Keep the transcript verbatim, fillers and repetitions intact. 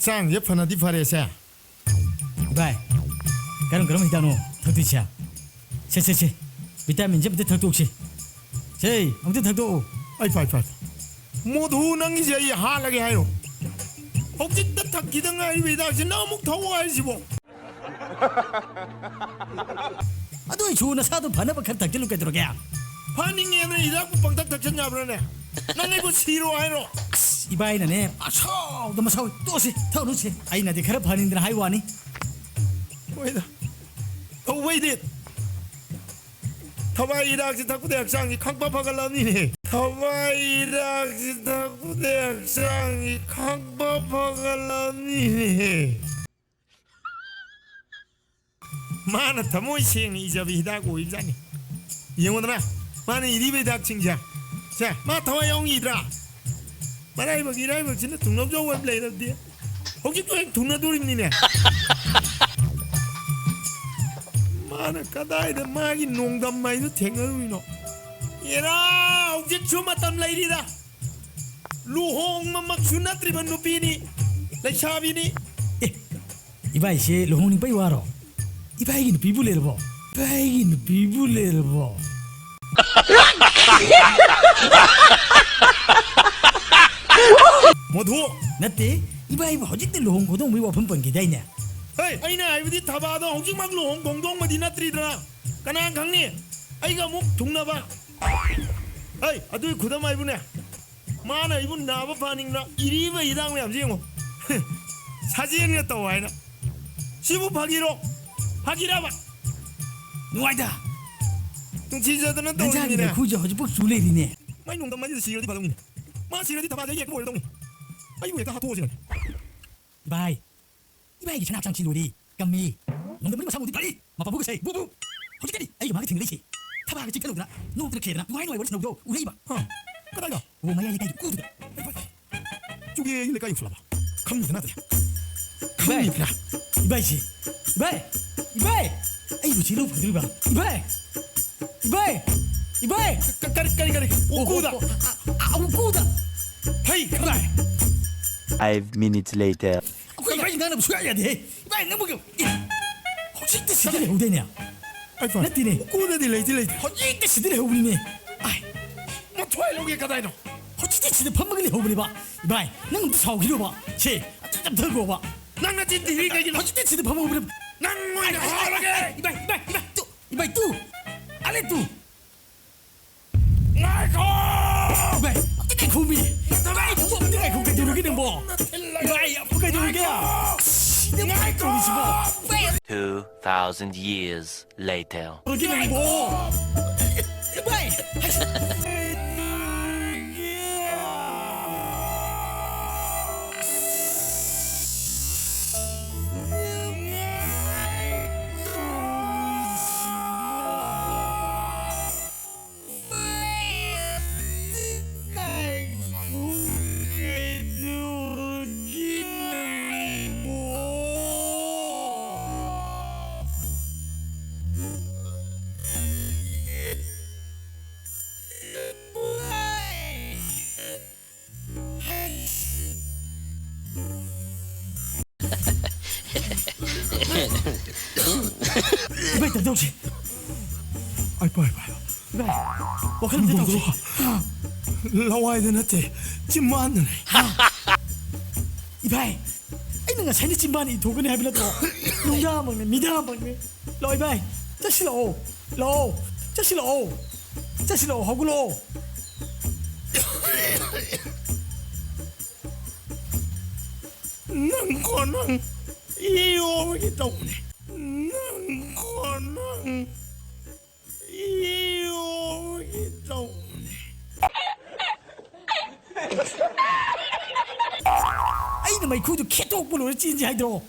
ꯍꯛꯆꯥꯡꯁꯦ ꯐꯅꯗꯤ ꯐꯔꯦꯁꯦ꯫ ꯚꯥꯏ, ꯀꯔꯝ ꯀꯔꯝꯕ ꯍꯤꯗꯥꯛꯅꯣ ꯊꯛꯇꯣꯏꯁꯦ? ꯁꯦ, ꯁꯦ, ꯁꯦ, ꯚꯤꯇꯥꯃꯤꯟꯁꯦ ꯑꯝꯇ ꯊꯛꯇꯣꯛꯁꯤ꯫ ꯁꯦ, ꯑꯝꯇ ꯊꯛꯇꯣꯛꯑꯣ꯫ ꯑꯩ ꯐꯥꯏ, ꯐꯥꯏ꯫ ꯃꯣꯙꯨ, ꯅꯪꯒꯤꯁꯦ ꯑꯩ ꯍꯥꯠꯂꯒꯦ ꯍꯥꯏꯔꯣ? ꯍꯧꯖꯤꯛꯇ ꯊꯛꯈꯤꯗ ꯉꯥꯏꯔꯤꯕ ꯍꯤꯗꯥꯛꯁꯦ ꯅꯪ ꯑꯃꯨꯛ ꯊꯛꯑꯣ ꯍꯥꯏꯁꯤꯕꯣ? ꯑꯗꯨ ꯑꯣꯏꯁꯨ ꯅꯁꯥꯗꯣ ꯐꯅꯕ ꯈꯔ ꯊꯛꯆꯤꯜꯂꯨ ꯀꯩꯗꯧꯔꯒꯦ? ꯐꯅꯤꯡꯉꯦꯅ ꯍꯤꯗꯥꯛꯄꯨ ꯄꯪꯊꯛ ꯊꯛꯆꯟ ꯌꯥꯕ꯭ꯔꯥꯅꯦ? ꯅꯪ ꯑꯩꯕꯨ ꯁꯤꯔꯣ ꯍꯥꯏꯔꯣ? ꯑꯁ, ꯏꯕꯥꯏꯅꯅꯦ, ꯄꯥꯁꯥꯎꯗ ꯃꯁꯥꯎ, "ꯇꯣꯛꯑꯁꯤ, ꯊꯛꯑꯅꯨꯁꯤ"꯫ ꯑꯩꯅꯗꯤ ꯈꯔ ꯐꯅꯤꯡꯗꯅ ꯍꯥꯏ ꯋꯥꯅꯤ꯫ ꯍꯣꯏꯗ, ꯇꯧꯕꯩꯗꯤ ꯊꯋꯥꯏ ꯍꯤꯗꯥꯛꯁꯤ ꯊꯛꯄꯗ ꯍꯛꯆꯥꯡꯁꯤ ꯈꯪꯄ ꯐꯒꯠꯂꯕꯅꯤꯅꯦ꯫ ꯊꯋꯥꯏ ꯍꯤꯗꯥꯛꯁꯤ ꯊꯛꯄꯗ ꯍꯛꯆꯥꯡꯁꯤ ꯈꯪꯄ ꯐꯒꯠꯂꯕꯅꯤꯅꯦ꯫ ꯃꯥꯅ ꯊꯃꯣꯏ ꯁꯦꯡꯅ ꯏꯖꯕ ꯍꯤꯗꯥꯛ ꯑꯣꯏꯕꯖꯥꯠꯅꯤ꯫ ꯌꯦꯡꯉꯨꯗꯅ, ꯃꯥꯅ ꯏꯔꯤꯕ ꯍꯤꯗꯥꯛꯁꯤꯡꯁꯦ꯫ ꯁꯦ, ꯃꯥ ꯊꯋꯥꯏ ꯌꯥꯎꯅ ꯏꯗ꯭ꯔꯥ? ꯃꯔꯥꯏꯕꯛ ꯏꯔꯥꯏꯕꯛꯁꯤꯅ ꯊꯨꯡꯅꯧꯖꯧ ꯑꯣꯏꯕ ꯂꯩꯔꯕꯗꯤ꯫ ꯍꯧꯖꯤꯛꯁꯨ ꯍꯦꯛ ꯊꯨꯡꯅꯗꯣꯔꯤꯕꯅꯤꯅꯦ꯫ ꯃꯥꯅ ꯀꯗꯥꯏꯗ ꯃꯥꯒꯤ ꯅꯣꯡꯗꯝ ꯍꯥꯏꯗꯨ ꯊꯦꯡꯅꯔꯨꯏꯅꯣ? ꯑꯦꯔꯥ, ꯍꯧꯖꯤꯛꯁꯨ ꯃꯇꯝ ꯂꯩꯔꯤꯗ꯫ ꯂꯨꯍꯣꯡꯕꯃꯛꯁꯨ ꯅꯠꯇ꯭ꯔꯤꯕ ꯅꯨꯄꯤꯅꯤ, ꯂꯩꯁꯥꯕꯤꯅꯤ꯫ ꯑꯦ, ꯏꯕꯥꯏꯁꯦ ꯂꯨꯍꯣꯡꯅꯤꯡꯕꯩ ꯋꯥꯔꯣ? ꯏꯕꯥꯏꯒꯤ ꯅꯨꯄꯤꯕꯨ ꯂꯩꯔꯕꯣ? ꯏꯕꯥꯏꯒꯤ ꯅꯨꯄꯤꯕꯨ ꯂꯩꯔꯕꯣ? ꯃꯣꯙꯨ! ꯅꯠꯇꯦ, ꯏꯕꯥꯏꯕꯨ ꯍꯧꯖꯤꯛꯇ ꯂꯨꯍꯣꯡ ꯈꯣꯡꯗꯣꯡꯕꯒꯤ ꯋꯥꯐꯝ ꯄꯟꯈꯤꯗꯥꯏꯅꯦ? ꯍꯦ, ꯑꯩꯅ ꯍꯥꯏꯕꯗꯤ ꯊꯕꯥꯗꯣ ꯍꯧꯖꯤꯛꯃꯛ ꯂꯨꯍꯣꯡ ꯈꯣꯡꯗꯣꯡꯕꯗꯤ ꯅꯠꯇ꯭ꯔꯤꯗꯅ꯫ ꯀꯅꯥ ꯈꯪꯅꯤ? ꯑꯩꯒ ꯑꯃꯨꯛ ꯊꯨꯡꯅꯕ꯫ ꯍꯩ, ꯑꯗꯨꯒꯤ ꯈꯨꯗꯝ ꯍꯥꯏꯕꯨꯅꯦ, ꯃꯥꯅ ꯑꯩꯕꯨ ꯅꯥꯕ ꯐꯍꯟꯅꯤꯡꯅ ꯏꯔꯤꯕ ꯍꯤꯗꯥꯛ ꯃꯌꯥꯝꯁꯦ ꯌꯦꯡꯉꯣ꯫ ꯁꯥꯖꯦꯟꯒ ꯇꯧ ꯍꯥꯏꯅ꯫ ꯁꯤꯕꯨ ꯐꯥꯒꯤꯔꯣ? ꯐꯥꯒꯤꯔꯕ? ꯅꯨꯡꯉꯥꯏꯗ꯫ ꯅꯨꯡꯁꯤꯖꯗꯅ ꯅꯟꯖꯥꯒꯤ ꯇꯧꯔꯤꯅꯤꯅꯦ꯫ ꯃꯩꯈꯨꯁꯦ ꯍꯧꯖꯤꯛꯐꯥꯎ ꯆꯨ ꯂꯩꯔꯤꯅꯦ꯫ ꯃꯩ ꯅꯣꯡꯗꯝ ꯃꯩꯁꯤꯗ ꯁꯤꯔꯗꯤ ꯐꯗꯧꯅꯤꯅꯦ꯫ ꯃꯥ ꯁꯤꯔꯗꯤ ꯊꯕꯥꯁꯦ ꯌꯦꯛꯄ ꯑꯣꯏꯔꯗꯧꯅꯤ꯫ ꯑꯩꯕꯨ ꯍꯦꯛꯇ ꯍꯥꯠꯇꯣꯛꯑꯁꯤꯔꯅꯦ꯫ ꯚꯥꯏ, ꯏꯕꯥꯏꯒꯤ ꯁꯅꯥ ꯍꯛꯆꯥꯡꯁꯤ ꯂꯣꯏꯔꯦ꯫ ꯀꯝꯃꯤ꯫ ꯅꯣꯡꯗꯝꯕꯒꯤ ꯃꯁꯥ ꯃꯎꯗꯤ ꯐꯔꯤ꯫ ꯃꯄꯥꯕꯨꯒꯁꯦ ꯕꯨ ꯕꯨ꯫ ꯍꯧꯖꯤꯛꯀꯗꯤ ꯑꯩꯒ ꯃꯥꯒ ꯊꯦꯡꯅꯔꯤꯁꯦ ꯊꯕꯥꯛꯀ ꯆꯤꯛꯊꯠꯂꯨꯗꯅ ꯅꯣꯛꯇꯅ ꯈꯦꯗꯅ ꯅꯨꯡꯉꯥꯏ ꯅꯨꯡꯉꯥꯏ ꯋꯥꯔꯤ ꯁꯥꯟꯅꯕꯗꯣ ꯎꯔꯛꯏꯕ꯫ ꯍꯥ? ꯀꯗꯥꯏꯗ? ꯑꯣ, ꯃꯌꯥꯏ ꯂꯩꯀꯥꯏꯒꯤ ꯎꯗꯨꯗ꯫ ꯆꯨꯒꯦ ꯑꯩ ꯂꯩꯀꯥꯏ ꯌꯧꯁꯜꯂꯕ? ꯈꯪꯗꯅ ꯇꯧꯔꯦ꯫ ꯈꯪꯗꯅ꯫ ꯏꯕꯥꯏꯁꯦ꯫ ꯏꯕꯥꯏ! ꯏꯕꯥꯏ! ꯑꯩꯕꯨ ꯆꯦꯜꯂꯨ ꯐꯗꯣꯔꯤꯕ꯭ꯔꯥ? ꯏꯕꯥꯏ! ꯏꯕꯥꯏ! ꯏꯕꯥꯏ! ꯀ-, ꯀꯔꯤ, ꯀꯔꯤ, ꯀꯔꯤ? ꯑꯣ, ꯎꯀꯨꯗ? ꯑꯣ, ꯑꯣ, ꯑ, ꯑ, ꯎꯀꯨꯗ! ꯐꯩ, ꯈꯪꯉꯦ꯫ ꯏꯕꯥꯏ! Five minutes later. ꯑꯩꯈꯣꯏ ꯏꯕꯥꯅꯤ ꯉꯥꯡꯅꯕ ꯁꯨꯡꯌꯥ ꯌꯥꯗꯦꯍꯦ꯫ ꯏꯕꯥꯅꯤ ꯅꯪꯕꯨ ꯀꯩ-, ꯑꯦ, ꯍꯧꯖꯤꯛꯇ ꯁꯤꯗ ꯂꯩꯍꯧꯗꯦꯅꯦ꯫ ꯅꯠꯇꯦꯅꯦ꯫ ꯎꯀꯨꯗꯗꯤ ꯂꯩꯗꯤ ꯂꯩꯇꯦ꯫ ꯍꯧꯖꯤꯛꯇ ꯁꯤꯗ ꯂꯩꯍꯧꯕꯅꯤꯅꯦ꯫ ꯑꯥꯏ꯫ ꯃꯊ꯭ꯋꯥꯏ ꯂꯧꯒꯦ ꯀꯗꯥꯏꯅꯣ? ꯍꯧꯖꯤꯛꯇ ꯁꯤꯗ ꯐꯝꯃꯒ ꯂꯩꯍꯧꯕꯅꯦꯕ꯫ ꯏꯕꯥꯏ, ꯅꯪ ꯑꯝꯇ ꯁꯥꯎꯈꯤꯅꯣꯕ꯫ ꯁꯦ, ꯑꯝꯇ ꯆꯞꯊꯈꯣꯕ꯫ ꯅꯪ ꯅꯆꯤꯟ ꯊꯤꯔꯤ ꯀꯩꯒꯤꯅꯣ? ꯍꯧꯖꯤꯛꯇ ꯁꯤꯗ ꯐꯝꯍꯧꯕꯅꯦꯕ꯫ ꯅꯪ ꯑꯣꯏꯅ ꯍꯥꯠꯂꯒꯦ꯫ ꯏꯕꯥꯏ, ꯏꯕꯥꯏ, ꯏꯕꯥꯏ, ꯇꯨ, ꯏꯕꯥꯏ, ꯇꯨ꯫ ꯑꯂꯦ, ꯇꯨ꯫ ꯉꯥꯏꯈꯣ! ꯚꯥꯏ, ꯑꯝꯇ ꯉꯥꯏꯈꯣꯃꯤ꯫ ꯚꯥꯏ, ꯅꯪꯕꯨ ꯑꯝꯇ ꯉꯥꯏꯈꯣ, ꯀꯩꯗꯧꯔꯒꯦ ꯅꯪꯕꯣ? ꯅꯪ ꯊꯤꯜꯂꯒ ꯚꯥꯏ, ꯑꯃꯨꯛ ꯀꯩꯗꯧꯔꯒꯦ? ꯉꯥꯏꯈꯣ! ꯁꯤꯗ ꯉꯥꯏꯈꯣ! ꯇꯧꯔꯤꯁꯤꯕꯣ? ꯚꯥꯏ! Two thousand years later. ꯀꯩꯗꯧꯔꯒꯦ ꯅꯪꯕꯣ? ꯚꯥꯏ! ꯏꯕꯥꯏ, ꯇꯧꯁꯤ꯫ ꯑꯩ ꯄꯥꯏ ꯄꯥꯏ꯫ ꯏꯕꯥꯏ, ꯋꯥꯈꯜ ꯑꯝꯇ ꯇꯧꯁꯤ꯫ ꯂꯋꯥꯏꯗ ꯅꯠꯇꯦ, ꯆꯤꯝꯕꯥꯟꯗꯅꯦ꯫ ꯍꯥ? ꯏꯕꯥꯏ, ꯑꯩꯅ ꯉꯁꯥꯏꯅ ꯆꯤꯝꯕꯥꯟ ꯏꯊꯣꯛꯀꯅꯤ ꯍꯥꯏꯕ ꯅꯠꯇ꯭ꯔꯣ? ꯅꯨꯡꯗꯥꯡꯃꯛꯅꯦ, ꯃꯤꯗꯥꯡꯃꯛꯅꯦ꯫ ꯂꯥꯛꯑꯣ ꯏꯕꯥꯏ, ꯆꯠꯁꯤꯜꯂꯛꯑꯣ꯫ ꯂꯥꯛꯑꯣ, ꯆꯠꯁꯤꯜꯂꯛꯑꯣ꯫ ꯆꯠꯁꯤꯜꯂꯛꯑꯣ, ꯍꯧꯒꯠꯂꯛꯑꯣ꯫ ꯅꯪꯀꯣ ꯅꯪ, ꯏꯔꯣꯒꯦ ꯇꯧꯕꯅꯦ꯫ ꯅꯪꯀꯣ ꯅꯪ, ꯏꯔꯣꯒꯦ ꯇꯧꯕꯅꯦ꯫ ꯑꯩꯅ ꯃꯩꯈꯨꯗꯨ ꯈꯦꯠꯇꯣꯛꯄ ꯂꯣꯏꯔ ꯆꯦꯟꯁꯤ ꯍꯥꯏꯗ꯭ꯔꯣ?